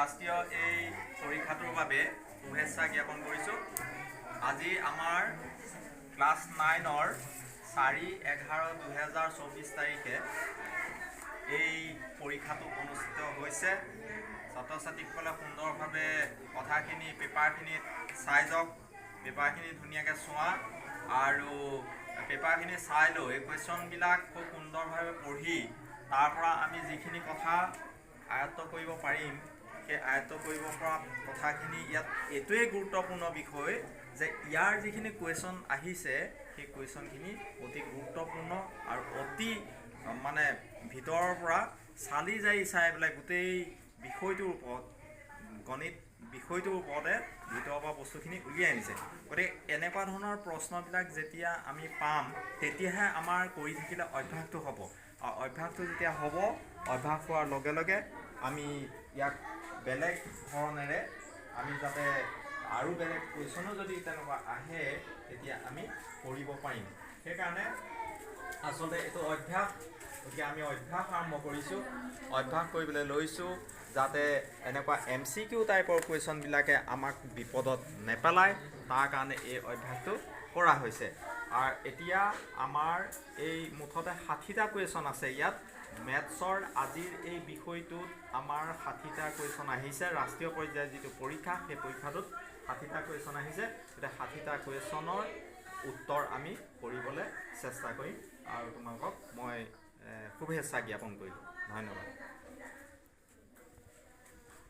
ৰাষ্ট্ৰীয় এই পৰীক্ষাটোৰ বাবে শুভেচ্ছা জ্ঞাপন কৰিছোঁ। আজি আমাৰ ক্লাছ নাইনৰ 4/11/2024 তাৰিখে এই পৰীক্ষাটো অনুষ্ঠিত হৈছে। ছাত্ৰ ছাত্ৰীসকলে সুন্দৰভাৱে কথাখিনি পেপাৰখিনি চাই যাওক, পেপাৰখিনি ধুনীয়াকৈ চোৱা আৰু পেপাৰখিনি চাই লৈ কুৱেশ্যনবিলাক খুব সুন্দৰভাৱে পঢ়ি তাৰ পৰা আমি যিখিনি কথা আয়ত্ব কৰিব পাৰিম, সেই আয়ত্ব কৰিব পৰা কথাখিনি ইয়াত এইটোৱেই গুৰুত্বপূৰ্ণ বিষয় যে ইয়াৰ যিখিনি কুৱেশ্যন আহিছে সেই কুৱেশ্যনখিনি অতি গুৰুত্বপূৰ্ণ আৰু অতি মানে ভিতৰৰ পৰা চালি জাৰি চাই পেলাই গোটেই বিষয়টোৰ ওপৰত, গণিত বিষয়টোৰ ওপৰতে ভিতৰৰ পৰা বস্তুখিনি উলিয়াই আনিছে। গতিকে এনেকুৱা ধৰণৰ প্ৰশ্নবিলাক যেতিয়া আমি পাম তেতিয়াহে আমাৰ কৰি থাকিলে অভ্যাসটো হ'ব, আৰু অভ্যাসটো যেতিয়া হ'ব, অভ্যাস হোৱাৰ লগে লগে আমি ইয়াক বেলেগ ধৰণেৰে আমি যাতে আৰু বেলেগ কুৱেশ্যনো যদি তেনেকুৱা আহে তেতিয়া আমি কৰিব পাৰিম। সেইকাৰণে আচলতে এইটো অভ্যাস, গতিকে আমি অভ্যাস আৰম্ভ কৰিছোঁ, অভ্যাস কৰিবলৈ লৈছোঁ যাতে এনেকুৱা MCQ টাইপৰ কুৱেশ্যনবিলাকে আমাক বিপদত নেপেলায়, তাৰ কাৰণে এই অভ্যাসটো কৰা হৈছে। আৰু এতিয়া আমাৰ এই মুঠতে 60টা কুৱেশ্যন আছে ইয়াত। মেথছৰ আজিৰ এই বিষয়টোত আমাৰ 60টা কুৱেশ্যন আহিছে। ৰাষ্ট্ৰীয় পৰ্যায়ৰ যিটো পৰীক্ষা, সেই পৰীক্ষাটোত 60টা কুৱেশ্যন আহিছে। গতিকে 60টা কুৱেশ্যনৰ উত্তৰ আমি কৰিবলৈ চেষ্টা কৰিম আৰু তোমালোকক মই শুভেচ্ছা জ্ঞাপন কৰিলোঁ। ধন্যবাদ।